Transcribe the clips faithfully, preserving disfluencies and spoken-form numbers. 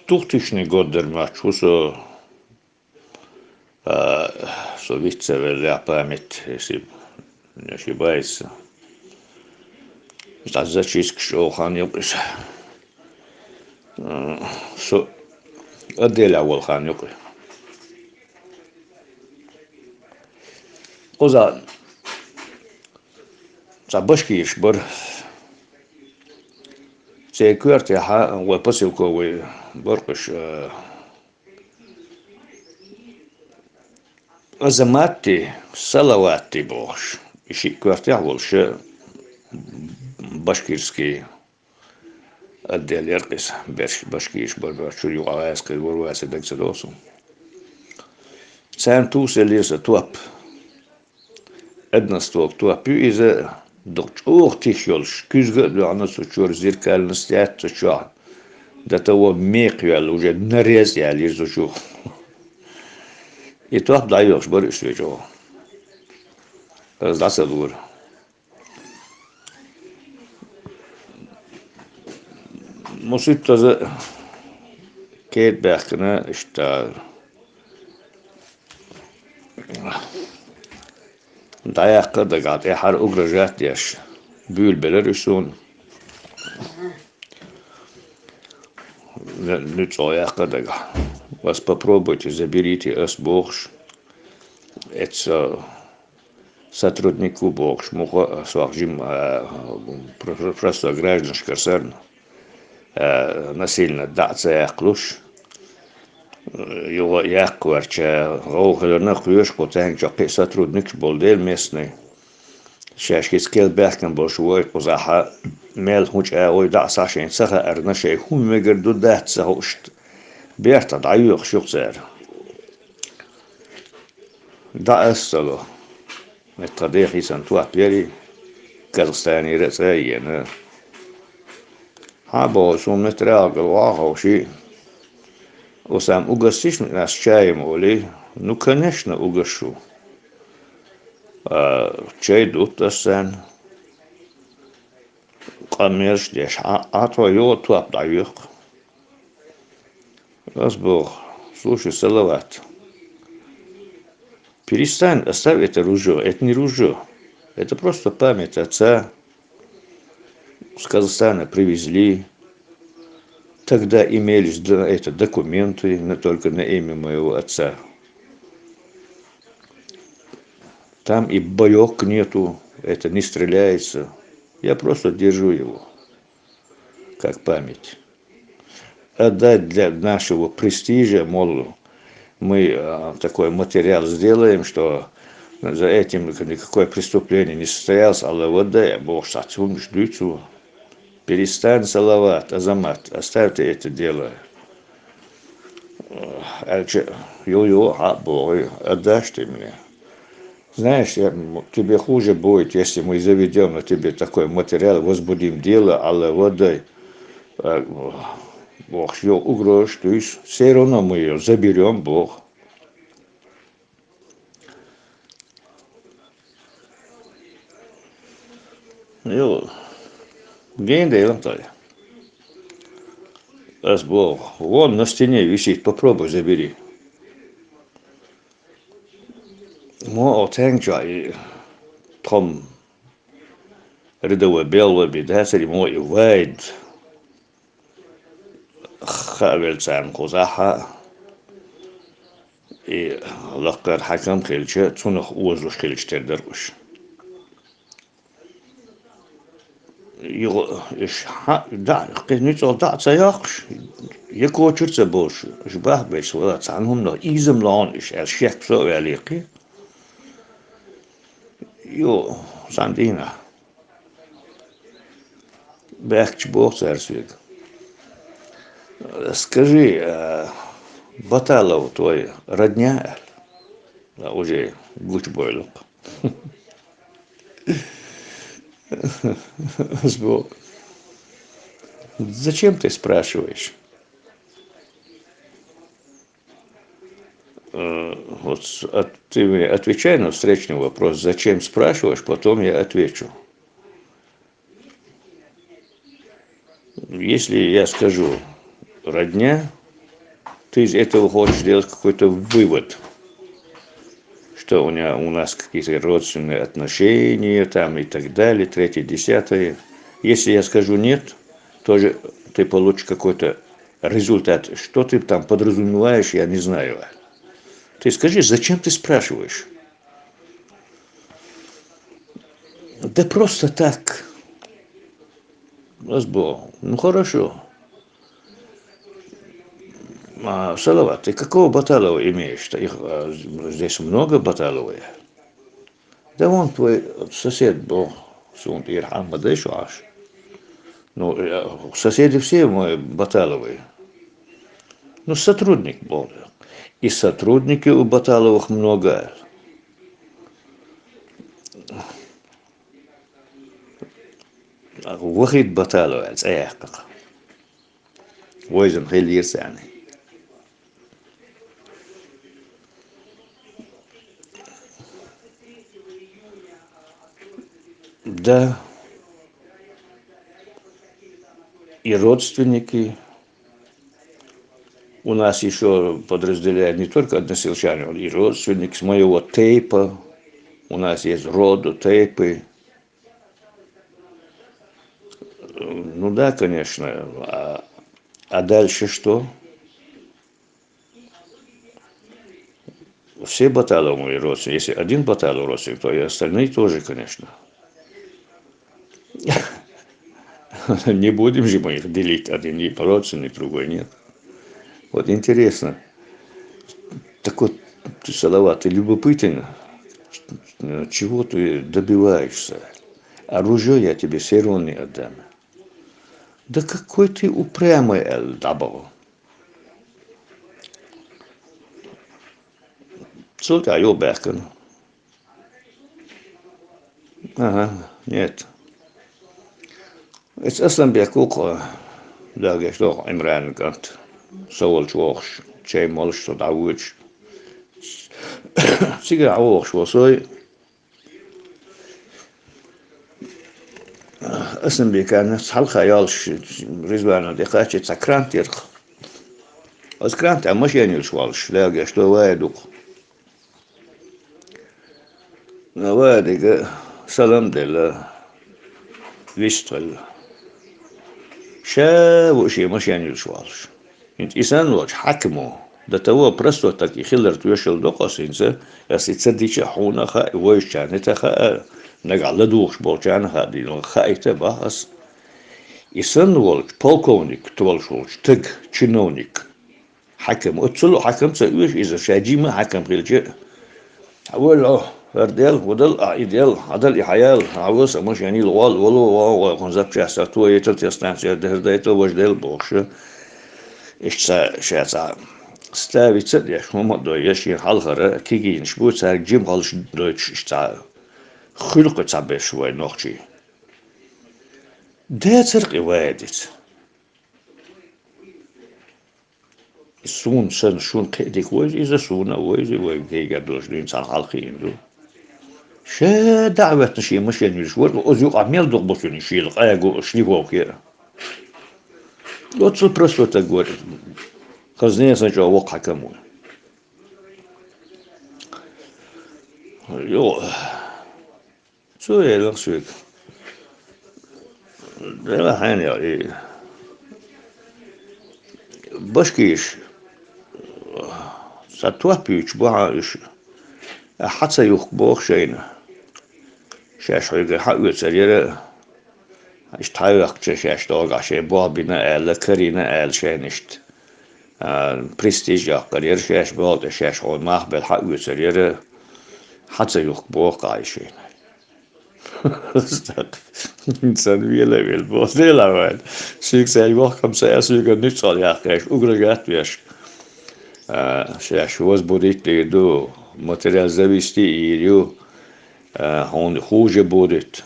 Двухтысячный год дара моттиг ва со, а, со виц ца веллехь, память, если не ошибаюсь. Иза зачисткаш йолу хан ю-кх иза. М, со отделехь волу хан ю-кх иза. Кхузахь цхьа башкираш бара. Церан коьртехь вай посёлковый бара-кх уьш, а, Азаматти, Салаватти бохуш. И шиъ коьртехь волуш башкирский отдел яра-кх иза. Берш башкираш бара, берш чу юкъа гӀазкхий вара, ваций дага ца догӀу суна. Царна тувсаеллера сан топ. Односток топ ю иза, дукха чӀогӀа тиха йолуш, куьзга а доьгӀна цу чуьра, зеркальность яц цу чохь. До того мекха йоьлла, уже нарез яьлла иза цу чу. И топ дӀайоьхуш бара уьш соьга чӀогӀа. Аса дӀа ца лора. Муситтаза кеда баьхкина, иштта дӀаяккха а дагахь, тӀаьхьара угрожать деш, буьйлабелира уьш суна. Нуьцкъала яккха а дагахь. Вас попробуйте, заберите, ас бохуш. Эца сотрудник ву бохуш, муха а сох жима, а, про-, про-, простой гражданашкара санна, а, насильно дӀа а ца яккхалуш, юха а яккха верча, гӀовгӀа хиларна а кхоьруш, кху цхьаьнгчохь кхин а сотрудникаш болу дела местный. Шаьш хӀинца кел баьхкина болуш вай кхузахь, мел хӀун чӀагӀо ю дӀа а схьа шайна ца хаарна, шайн хӀун мегар ду дац ца хууш, бертахь дӀайоьхуш ю-кх цара. ДӀа ас ца ло. Тхан дехий санна топ яра, Казахстанера а цӀа а еана. Хьан боху, суна метрал гал ваховший. Усам, угостишь нас чаем, олий? Ну, конечно, угощу. А, чай дутт ас царна. Къамелаш деш, Ӏа, Ӏа тхо юха топ дӀайоьху. Ас боху: «Слушай, Салават, перестань, оставь это ружьё, это не ружьё. Это просто память отца. С Казахстана привезли. Тогда имелись д-, это, документы, но только на имя моего отца. Там и боёк нету, это, не стреляется. Я просто держу его как память. Отдать для нашего престижа, мол, мы, а, такой материал сделаем, что за этим никакое преступление не состоялось, але вадай, бохуш, схьа цунаш дуьйцу. Перестань, Салават, Азамат, оставьте это дело». Аьлча, йо-йо, хьа а боху, отдашь ты мне. Знаешь, я, м, тебе хуже будет, если мы заведём на тебе такой материал, возбудим дело, але вадай, а, бохуш, йо угрозаш туьйсу, всё равно мы её заберём, боху. Йо, генделан тай. Ас боху, вон на стене висит, попробуй забери. Мо о тенг чо и тхом рядовой белый би дацари, мо и вайд. Хаавелла царна кхузахь, и лаккхара хьаькам хилча, цунах озалуш хилча тера дара уьш. Юха уьш хьа-, дӀа, кхин нуьцкъала дӀа а ца йоккхуш, я кочура ца болуш, уьш бахбелча вала цхьана хӀуманах изам лоуна уьш аьлла, шек со а ваьллий кхин. Ю, цхьана дийнахь. Баьхкича боху цара соьга: «Скажи, а, Баталов твой родня?» — аьлла. А, уже гучубойлу-кх. Ас боху: «Зачем ты спрашиваешь?» Э, вот с-, от-, ты мне отвечай на встречный вопрос, зачем спрашиваешь, потом я отвечу. Если я скажу, родня, ты из этого хочешь сделать какой-то вывод, что у меня, у нас какие-то родственные отношения там и так далее, третье, десятое. Если я скажу нет, тоже ты получишь какой-то результат. Что ты там подразумеваешь, я не знаю. Ты скажи, зачем ты спрашиваешь? Да просто так. С Богом. Ну хорошо. А, Салават, ты какого Баталова имеешь? Их, а, здесь много Баталовых. Да вон твой сосед был, Сунт Ирхам Мадышваш. Ну, э, соседи все мои Баталовы. Ну, сотрудник был. И сотрудники у Баталовых много. Вахид Баталов, цӀе яьккха. Вайзан хилира царна. Да. И родственники. У нас ещё подразделяют не только односельчане, и родственники с моего тейпа. У нас есть роды, тейпы. Ну да, конечно. А, а дальше что? Все Баталовы мои родственники. Если один Баталов родственник, то и остальные тоже, конечно. Не будем же мы их делить. Один родственник, другой нет. Вот интересно. Так вот, ты, Салават, ты любопытен, чего ты добиваешься? Оружие я тебе все равно не отдам. Да какой ты упрямый, Эль-Дабл. Цул тӀехьа юха баьхкина. Ага, нет. Эцу Асланбек ву-кх, Дала гечдойла, Ӏимрана кӀант. Со волчу вогӀуш, чай молуш со дӀавоьдуш. Цигахь вогӀуш ву со. Асланбекана хьалха йолуш, Ризвана тӀе кхаччалц цхьа крант яра-кх. Оцу крант тӀехь машен юьллуш волуш, Дала гечдойла, вай ду-кх. Вай дерг салам делла, вистхилла. Ша ву шен машен юьллуш волуш. ХӀинца и санна волчу хьаькамо, до того простой стаг и хилар тоьшалла до-кх оцу хӀинца, аса и ца дича хьуна а хаьа, вевзачарна а хаьа, нагахь ладугӀуш болчарна а хаьа, дийна хаийта а боху аса. И санна волчу полковник, тхолуш волчу стаг, чиновник, хьаькам. Оццул а хьаькам ца оьшу иза, ша жима хьаькам хилча а. Хьан воллу хьо, хӀара дел, хӀун дал, ахьа и дел, хьан дал и хьаял, хьан васа машенил гӀол, воло, вон, вон, хӀун запчасть, то ета, те станция, дер дайта, важа дел бохуш. Иштта ша цхьа ставица а деш, хӀума а дой, я шен хьалхара кегийнаш бу, цаьрга жима хьалш дойтуш иштта цхьа хуьлу кху цхьаберш вай нохчий. Дацара-кх и вай дица. Суна санна, шуна кхин а дика вевза иза, суна а вевза, вай гейга долуш дуьйна цхьана хьалха хиъна ду. Ша дӀа а хӀоьттина шен машен юьллуш вара, оцу юкъахь мел дукха бу цуьнан шийла къаго а, шлифовке а. Оццул простой стаг вара. Хазне а сан чӀогӀа воккха хьаькам ву. Йо. Цо элира соьга. Делахь хьайна и башкийша цхьа топ юьйцуш бу хьан уьш. Ахьа хьан ца юхку боху шайна. Шаьш хьоьгара хьан оьцур яра. Иштта хьан ваьккхича шаьш догӀу шайн болх бина аьлла, карийна аьлла шайна иштта. А, престиж йоккхур яра шаьш, боху тӀе шаьш хьуна мах белла хьан оьцур яра. Хьан ца юхку боху кхайшина. Сан вела вела боху, дела вайн. Соьга сайн вахкам ца а, соьга нуьцкъал яккхеш, угрожать веш. А, шаьш возбудить дийр ду, материал завести йийр ю, а, хьуна хуже будет.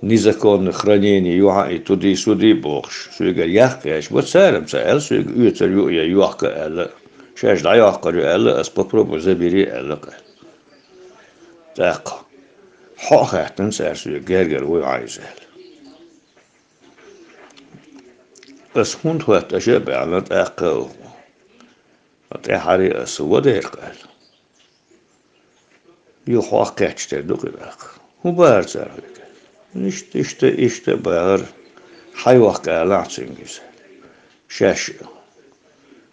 Незаконное хранение ю хьан и туди-суди бохуш, соьга яккхеш, бо цара-м ца аьлла, соьга оьцур ю я йохка аьлла. Шаьш дӀайоккхур ю аьлла, ас попробуй забери аьлла-кх. ТӀаккха хьо а хаьттина цара соьга, гергара вуй хьан иза аьлла. Ас хӀунда хотту аша а баьхна тӀаккха? ТӀаьхьарий ас вадеркъ аьлла. Юха хьох кхетташ тера ду кхидӀа. ХӀун бахара цара хьоьга? Иштта, иштта, иштта а бахара. Хьайохка алахь цуьнга иза. Шаьш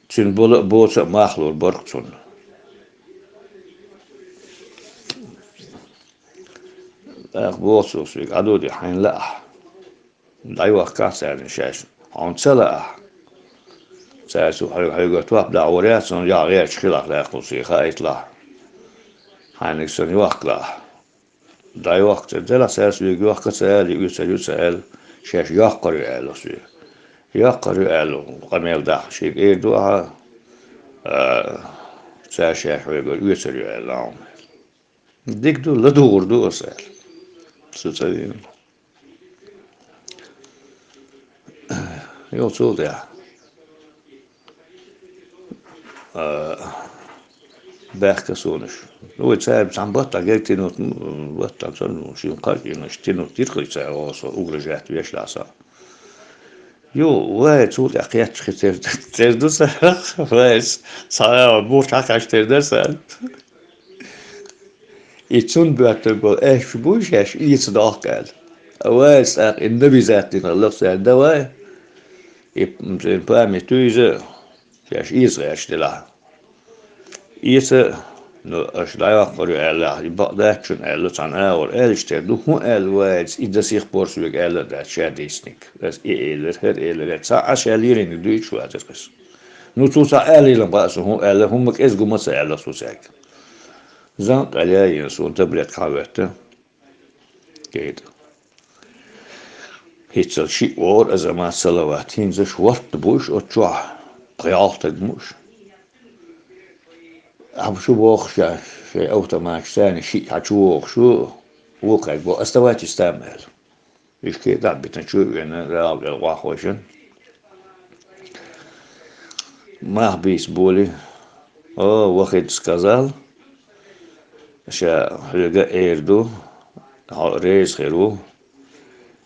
цуьнан бола а боца а мах лур бара-кх цунна. ТӀаккха боху цо соьга: «Ӏадуди, хьайна лаахь». ДӀайохкахь царна шаьш, хьуна ца лаахь. Цаьрца хьоьга, хьоьга топ дахьор яц, хьуна яа гӀерташ хилахь, даккхал шен хаийталахь. Хьайниг санна йохкалахь. ДӀайохка ца делахь, цаьрца соьга йохка ца аьлла, оьцур ю ца аьлла, шаьш йоккхур ю аьлла соьга. Йоккхур ю аьлла, къамел дахьа шега эр ду ахьа, а, цаьрша шаьш хьоьга оьцур ю аьлла, хьуна. Дика ду, ладугӀур ду аса аьлла. Со ца вийна. Йо, цул тӀаьхьа. А, баьхка сонаш. Ну, вай цара цхьана баттахь герга тинут, ну, баттахь ца, ну, шин кхаж инаш тинут дирхи цара оха со угрожать веш ласа. Йо, вай, цул тӀаьхьа кхетташ хи тер, тер ду ца, вай, цхьа а бурч хьакхаш тер дар сан. И цунна боьттург болу аьшпаш буй шаьш, ийца дохку аьлла. А вайца тӀаккха и навязать дина хилла цара, давай. И м-, память ю иза, шаьш ийца гӀерташ делахь. Ийца, ну, аша дӀайоккхур ю аьлла, и бакъ дац шуна аьлла, цхьана агӀор аьллачу тера ду, хӀун аьлла вайца, и до сих пор соьга аьлла а дац, ша дийцинарг. Аса и элира, хӀара элира, цхьа а ша леринарг дуьйцуш вацара аса. Ну, цо цхьа а аьллийла бан аса, хӀун аьлла, хӀумма кӀезиг ма ца аьлла цо цаьрга. Занкъа аьлла яйина суна таблетка хьан а хӀоьтта. КӀеда. ХӀинццалц шиъ вогӀура Азамат, Салават. ХӀинца аш ворхӀ бу уьш оцу чохь, пхи-ялх стаг ма уьш. Ахьа шу боху ша, шайн автоматаш царна шиъ хьан чу вогӀуш ву, вукхаьрга боху, оставайтесь там аьлла. Уьш кӀеда а битина чу а веана, рагӀу кӀел гӀоххойшина. Мах бийца боли. О, Вахид сказал, ша хьоьга эр ду, хьо реза хир ву,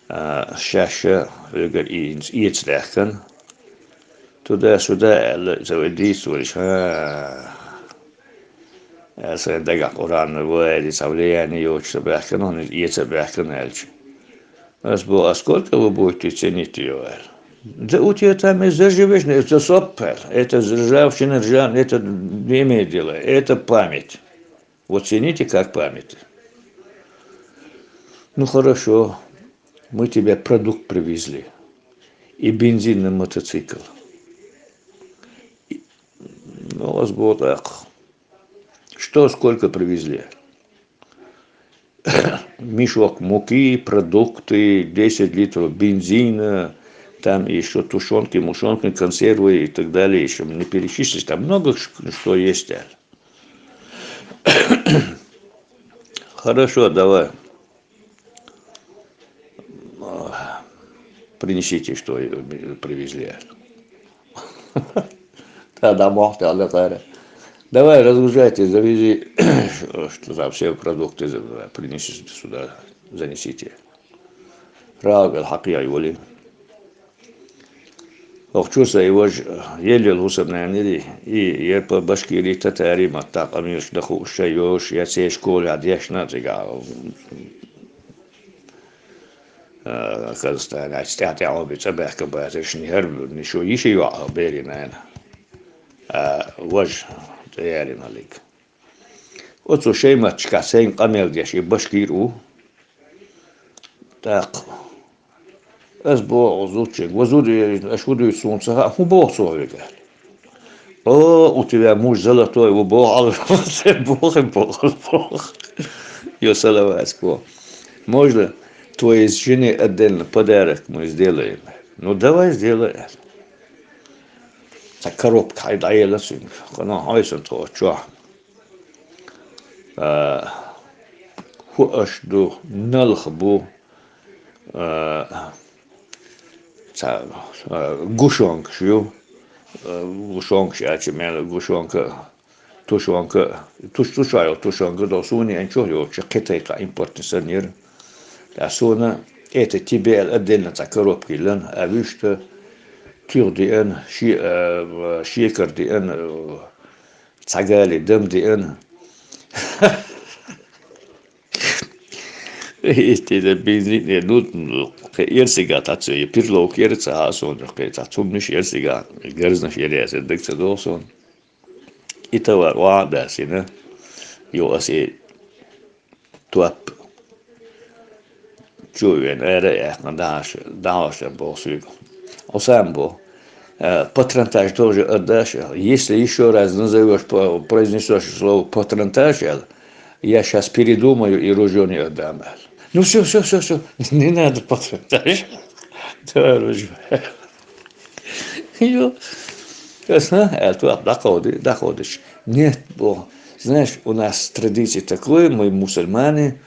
а, шаьш хьоьгара и-, эца даьхкина. Туда-сюда аьлла, ца вай дийца волуш, хӀа. Аса дагахь Къуръан вай, цхьа влияние йоцуш ца баьхкина, хӀунда эца а баьхкина аьлча. Ас боху, а сколько вы будете ценить её, аьлла. Да у тебя там и заржавечина, это соп, аьлла. Это ржавчина, ржа-, это не имеет дела, это память. Вот цените как память. Ну хорошо, мы тебе продукт привезли. И бензин на мотоцикл. И, ну, ас боху тӀаккха. Что, сколько привезли? Мешок муки, продукты, десять литров бензина, там ещё тушёнки, мушёнки, консервы и так далее. Ещё не перечислишь, там много ш-, что есть, аьлла. Хорошо, давай. Принесите, что привезли. Тогда мог, тогда кара. Давай, разгружайте, завези, что там, все продукты за-, принеси сюда, занесите. Рагал хьакъ яй вали. Ох, чу са и вож, еллел хӀусам нанери, и ер по Башкирии татари маттахь къамелаш даху уьш шайн йош, я церан школехь дешна цигахь. Э, Казахстане, а, цӀа тӀе Ӏоби цӀа баьхка бацарш, нихӀар, нишо йиша йоӀ берийн нана. А, вож, цӀа ялиналиг. Оцу шайн матташкахь сайна къамел деш и башкир ву. ТӀаккха ас боху зудчуьнга: «Ва зуда, аша хӀун дуьйцу суна ца хаьа, хӀун боху цо хьоьга?» «О, у тебя муж золотой ву», боху, боху, боху, боху. Йо, Салаватик, боху. «Можно твоей жене отдельно подарок мы сделаем?» «Ну, давай сделай», аьлла. Цхьа коробка хьай дӀаелла цуьнга. Кхана хьойсан тхо чохь. А, хӀу аш ду, налх бу, а, ца, а, гушонкаш ю. А, гушонкаш аьлча мел гушонка, тушонка, туш-, тушайл тушонка до суна ен чух йолчу кхетайкха импортный санера. Та суна это тебе отдельно цхьа коробка йиллан, а вуьшта туьха деана, ше-, э, шекар деана, э, цхьа гали дам деана. Истина бензин, э, ну, кхы эрсига цхьацца, и перловка яра ца хаа сона, кхы цхьа цумнаш эрсига, гарзнаш яра ясен, дага ца догӀу сона. И товар ван дасина, йо, ас и топ. Чу вен, ара яхна, даш, даш бо суга. Усам бо. Э, патронтаж тоже отдашь? Если ещё раз назовёшь, по-, произнесёшь слово патронтаж, я щас передумаю и ружьё не отдам. Ну всё, всё, всё, всё, не надо патронтаж. Давай ружьё. Йо. Ас, а, аьлла, дӀакховди-, дӀакховдича. Нет, бо. Знаешь, у нас традиция такой, мы мусульмане,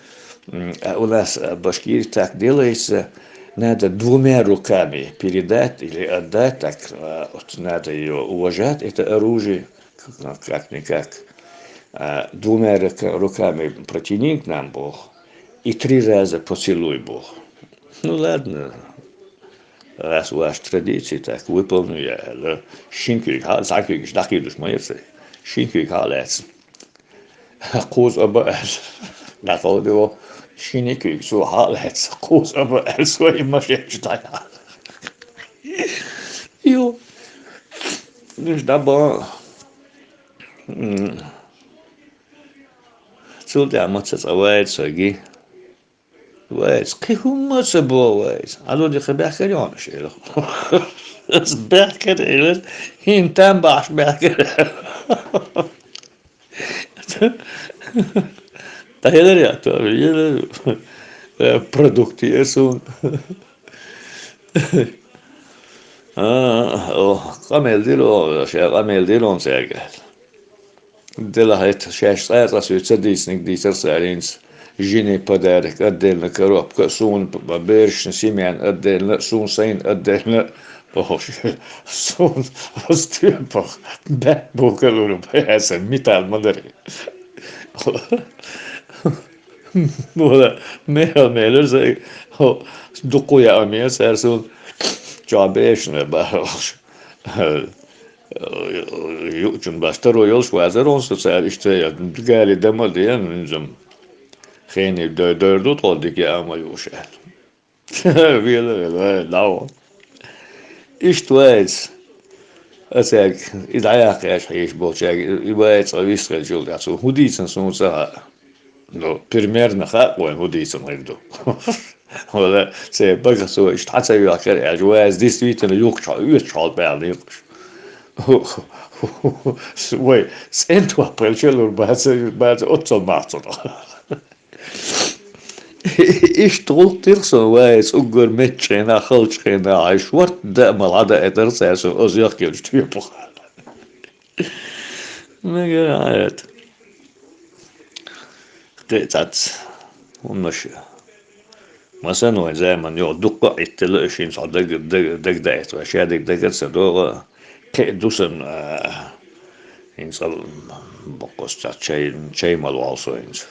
м, а у нас, а, в Башкирии так делается, надо двумя руками передать или отдать, так, а, вот надо её уважать, это оружие, как, как-никак. А, двумя рука-, руками протяни к нам, Бог, и три раза поцелуй, Бог. Ну ладно, раз у вас традиция, так выполню я, аьлла. Шин куьйга хьа-, цхьа куьйгаш дӀакхийдуш ма яра цо. Шин куьйга хьалаьцна. Кхуза аба аьлла. ДӀакховдиво. Шин куьйга цо хьалаьцна. Кхуза аба аьлла, со и машен чу дӀаяхьа. Йо. Уж дӀабаха. М. Цул тӀаьхьа ма ца цӀа вайра со ги. Вайца, кхы хӀумма а ца бо вайца. Ӏадоди кхы баьхкар йоӀна шийла. Ас баьхкар, хӀинца там бахьаш баьхкар. ДӀаелар я, то, елар. Э, продукты я суна. А, о, къамел дило, ша къамел дило цаьрга. Делахь хӀета, шаьш цкъа а цкъа соьца ца дийцинарг дийцар цара хӀинца. Жене подарок отдельно, коробка а суна, п-, берашна семьяна отдельно, суна сайна отдельно. Ох, суна ас тоьпах баьппо калур бу, аса металл ма дарий. Вала, мел-мелар сай, хо, дукха яа мел цара суна чохь берашна бахалаш. Юучун баш таро йолуш вазар он со цара иштта, я гали дама а деан, хӀинца хене дой-, дойр ду тхо дика а ма юуш аьлла. Вела, вела, вай, дӀа вон. Иштта вайца. Ацаьрга и дӀаяккха аьлча хьийзаш болчаьрга, и вайца вист хилчул тӀаьхьа цо хӀун дийцина суна ца хаьа. Ну, примерно хаьа вайн хӀун дийцина хир ду. Вала, церан багах цо иштта хьан ца йоьхкара аьлча, вайца действительно юхкуш хьо, оьцуш хьо баьлла йикхуш. Вай, цӀен топ хилча лур бац, бац, оццул мах ца до. Иштта гӀуллакх дира суна вайца уггар меттачу хенахь, халчу хенахь, хьайн шортта даа ма ладаийтара цара суна, оза яхкелчу тоьпах. Мегар хьаэта. Кхин цхьацца хӀуманаш. Масала, вайн заманан йогӀу дуккха а Ӏитталла уьш хӀинца хьо дага, дага, дагадаийта вай, шадерг дага а ца догӀу, кхин а ду сан, а, хӀинца боккхуш цхьа чай, чай мала волу со хӀинца.